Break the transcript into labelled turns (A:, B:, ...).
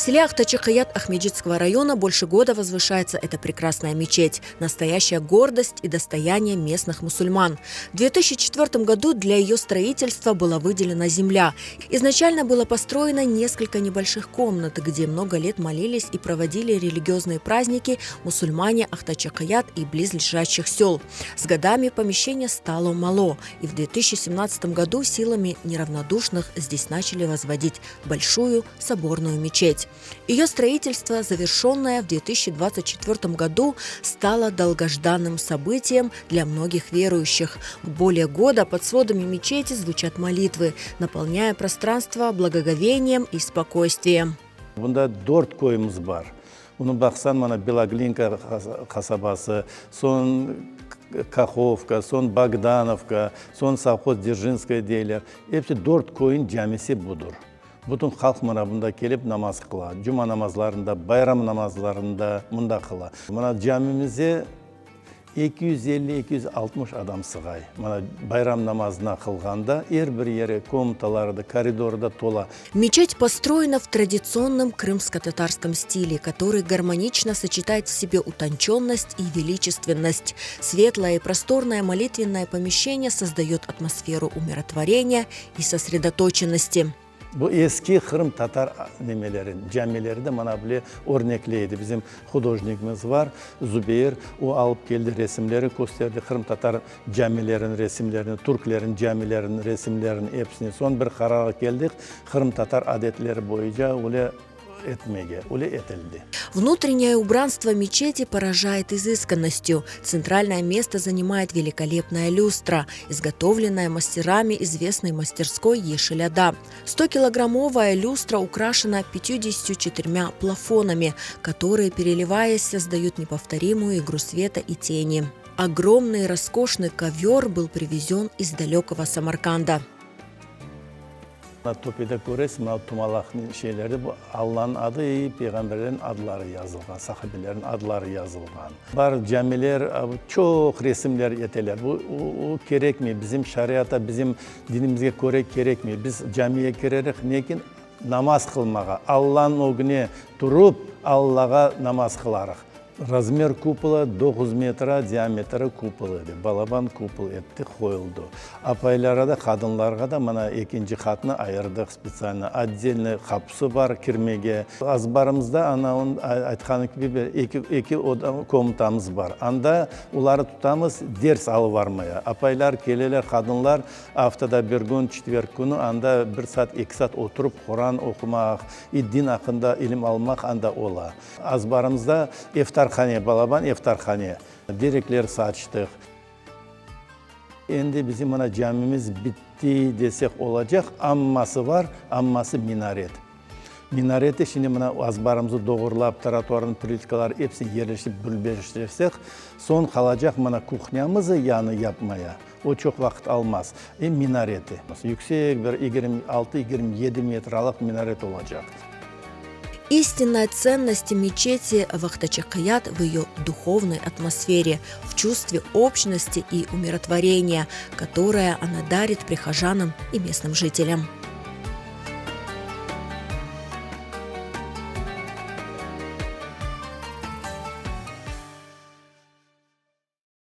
A: В селе Ахтачи-Кыят Ахмеджитского района больше года возвышается эта прекрасная мечеть. Настоящая гордость и достояние местных мусульман. В 2004 году для ее строительства была выделена земля. Изначально было построено несколько небольших комнат, где много лет молились и проводили религиозные праздники мусульмане Ахтачи-Кыят и близлежащих сел. С годами помещение стало мало, и в 2017 году силами неравнодушных здесь начали возводить большую соборную мечеть. Ее строительство, завершенное в 2024 году, стало долгожданным событием для многих верующих. Более года под сводами мечети звучат молитвы, наполняя пространство благоговением и спокойствием.
B: Bunda dört köyümiz bar. Bunı baqsañ, mana Beloglinka qasabası, soñ Kahovka, soñ Bogdanovka, soñ sovhoz Dzerjinskoye deyler. Episi dört köyün camisi budır. Bütün halq mına bunda kelip namaz qıla. Cuma namazlarında, bayram namazlarında mında qıla. Mına camimize 250, 260 adam sığay. Mına bayram namazına qılğanda er bir yeri, komnataları da, koridorı da tola.
A: Мечеть построена в традиционном крымско-татарском стиле, который гармонично сочетает в себе утонченность и величественность. Светлое и просторное молитвенное помещение создает атмосферу умиротворения и сосредоточенности.
B: Bu eski qırımtatar nemeleri, camileri de mana bile örnekleydi. Bizim hudojnikimiz bar, Zubeyir, o alıp keldi resimleri, kösterdi qırımtatar camileriniñ resimlerini, türklerniñ camileriniñ resimlerini, episini. Soñ bir qararğa keldik, qırımtatar adetleri boyunca öyle etmege, öyle etildi.
A: Внутреннее убранство мечети поражает изысканностью. Центральное место занимает великолепная люстра, изготовленная мастерами известной мастерской Ешиляда. 100-килограммовая люстра украшена 54 плафонами, которые, переливаясь, создают неповторимую игру света и тени. Огромный роскошный ковер был привезен из далекого Самарканда.
B: Töpede köresiñ, mına tumalaq şeylerde bu Allanıñ adı i peyğamberlerniñ adları yazılğan, sahabelerniñ adları yazılğan. Bar camiler çoq resimler eteler. Bu o kerekmey, bizim şariata, bizim dinimizge köre kerekmey. Biz camiye kirerik nekin? Namaz qılmağa, Allanıñ ögüne turıp, Allağa namaz qılarıq. Razmer kupola 9 metra diametri kupol edi, balaban kupol etti, qoyuldı. Apaylara da, qadınlarğa da mana ekinci qatnı ayırdıq spetsialno, otdelnıy qapusı bar kirmege. Azbarımızda ana onıñ aytqanı kibi bir eki, eki oda, komnatamız bar. Anda oları tutamız ders alıp varmaya. Apaylar keleler, qadınlar aftada bir kün, çetverg künü anda bir saat, eki saat oturıp Quran oqumaq, i din aqqında ilim almaq anda ola. Azbarımızda eftarhane, balaban eftarhane, direkler saçtıq. Endi bizim mına camimiz bitti desek olacaq, amması bar, amması minaret. Minareti şimdi mına azbarımızı doğurlap, trotuarnıñ plitkaları episini yerleştirip birleştirsek, soñ qalacaq mına kuhnâmızı yañı yapmaya, o çoq vaqıt almaz, e minareti. Yüksek bir 26, 27 metralıq minaret olacaq.
A: Истинная ценность мечети в Ахтачи-Кыят в ее духовной атмосфере, в чувстве общности и умиротворения, которое она дарит прихожанам и местным жителям.